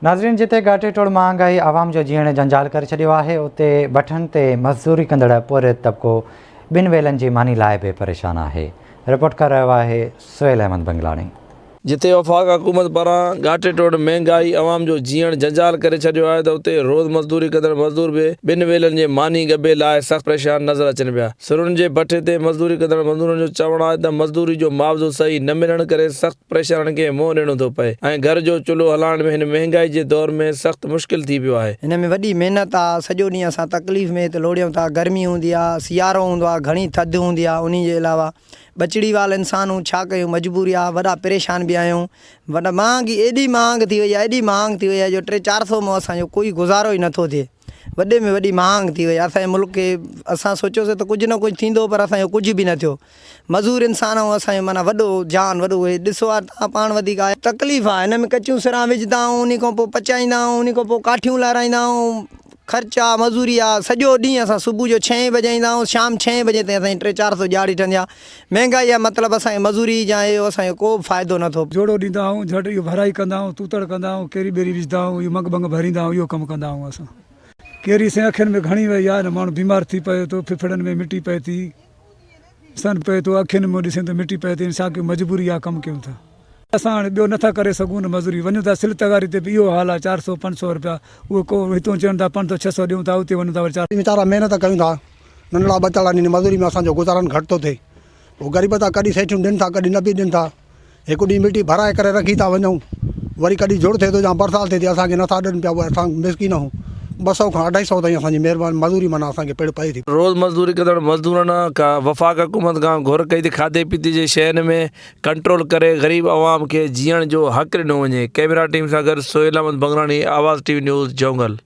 ناظرين جتي ڳاٽي ٽوڙ مهانگائي عوام جو جيئڻ جنجال ڪري ڇڏيو آهي اتي بٺن تي مزدوري ڪندڙ پورهيت طبقو ٻن ويلن جي ماني لاء به پريشان آهي رپورٽ ڪري رهيو آهي سهيل احمد بنگلاڻي. جتي وفاق حڪومت پاران ڳاٽي ٽوڙ مهنگائي عوام جو جيئڻ جنجال ڪري ڇڏيو آهي ته اتي روز مزدوري ڪندڙ مزدور به ٻن ويلن جي ماني ڳڀي لاء سخت پريشان نظر اچن پيا. سرن جي بٺي تي مزدوري ڪندڙ مزدورن جو چوڻ آهي ته مزدوري جو معاوضو صحيح نه ملڻ ڪري سخت پريشانين کي منهن ڏيڻو ٿو پئي ۽ گهر جو چلهو هلائڻ به هن مهنگائي جي دور ۾ سخت مشڪل ٿي پيو آهي. هن ۾ وڏي محنت آ، سڄو ڏينهن اسان تڪليف ۾ هت لوڙيون ٿا، گرمي هوندي آ، سيارو هوندو آ، گهڻي ٿڌ هوندي آ، انهي جي علاوه ٻچڙي وال انسان هون ڇا ڪيون مجبوري آ، وڏا پريشان به آهيون، وڏا مهانگي ايڏي مهانگ ٿي وئي آ، ايڏي مهانگ ٿي وئي آ جو ٽي چار سو مان اسان جو ڪوئي گذارو ئي نٿو ٿئي، وڏي ۾ وڏي مهانگ ٿي وئي آ، اسان جي ملڪ کي اسان سوچيوسي ته ڪجهه نه ڪجهه ٿيندو پر اسان جو ڪجهه به نه ٿيو. مزور انسان آهون اسان جو معنيٰ وڏو جان وڏو هي ڏسو آ تان پاڻ وڌيڪ آهي تڪليف آ هن ۾ ڪچيون سران وجهندا آهون انهي کان پوء پچائيندا آهون انهي کان پوء ڪاٺيون لهرائيندا آهون خرچ آ مزوري آ سڄو ڏينهن اسان صبح جو ڇهين بجي ايندا آهون شام ڇهين بجي تائين اسان جي ٽي چار سو ڏهاڙي ٺهندي آ مهنگائي آ مطلب اسان کي مزوري جا اهو اسان کي ڪو به فائدو نه ٿو جوڙو ڏيندا آهون جهٽ اهو ڀرائي ڪندا آهون توتڙ ڪندا آهون ڪيري ٻيري وجهندا آهون اهو منگ ٻنگ ڀريندا آهون اهو ڪم ڪندا آهون اسان ڪيري سائين اکين ۾ گهڻي وئي آ نه ماڻهو بيمار ٿي پئي ٿو ڦڦڙن ۾ مٽي پئي ٿي سن پئي ٿو اکين مان ڏسين ته مٽي پئي ٿي ڇا ڪيون مجبوري آ ڪم ڪيون ٿا اسان هاڻي ٻيو نٿا ڪري سگهون نه مزوري وڃون ٿا سل تغاري تي به اهو حال آ چار سو پنج سو رپيا اهو ڪو هتون چون ٿا پنج سو ڇهه سو ڏيون ٿا اتي وڃون ٿا وري چار ويچارا محنت ڪيون ٿا ننڍڙا ٻچڙا آهن مزوري ۾ اسان جو گذارن گهٽ ٿو ٿئي پوء غريب ٿا ڪڏهن سيٺيون ڏين ٿا ڪڏهن نه به ڏين ٿا هڪ ڏينهن مٽي ڀرائي ڪري رکي ٿا وڃون وري ڪڏهن جهڙ ٿئي ٿو يا برسات ٿئي ٿي اسان کي نٿا ڏين پيا اهي اسان مسڪين آهيون 200 کان اڍائي سئو تائين اسان جي مهرباني مزوري معنيٰ اسان کي پڙ پئي ٿي. روز مزدوري ڪندڙ مزدورن کان وفاق حڪومت کان گهر ڪئي ته کاڌي پيتي جي شين ۾ ڪنٽرول ڪري غريب عوام کي جيئڻ جو حق ڏنو وڃي ڪئميرا ٽيم سان گڏ Sohail Ahmed Bangrani Awaz T V news Jhongal.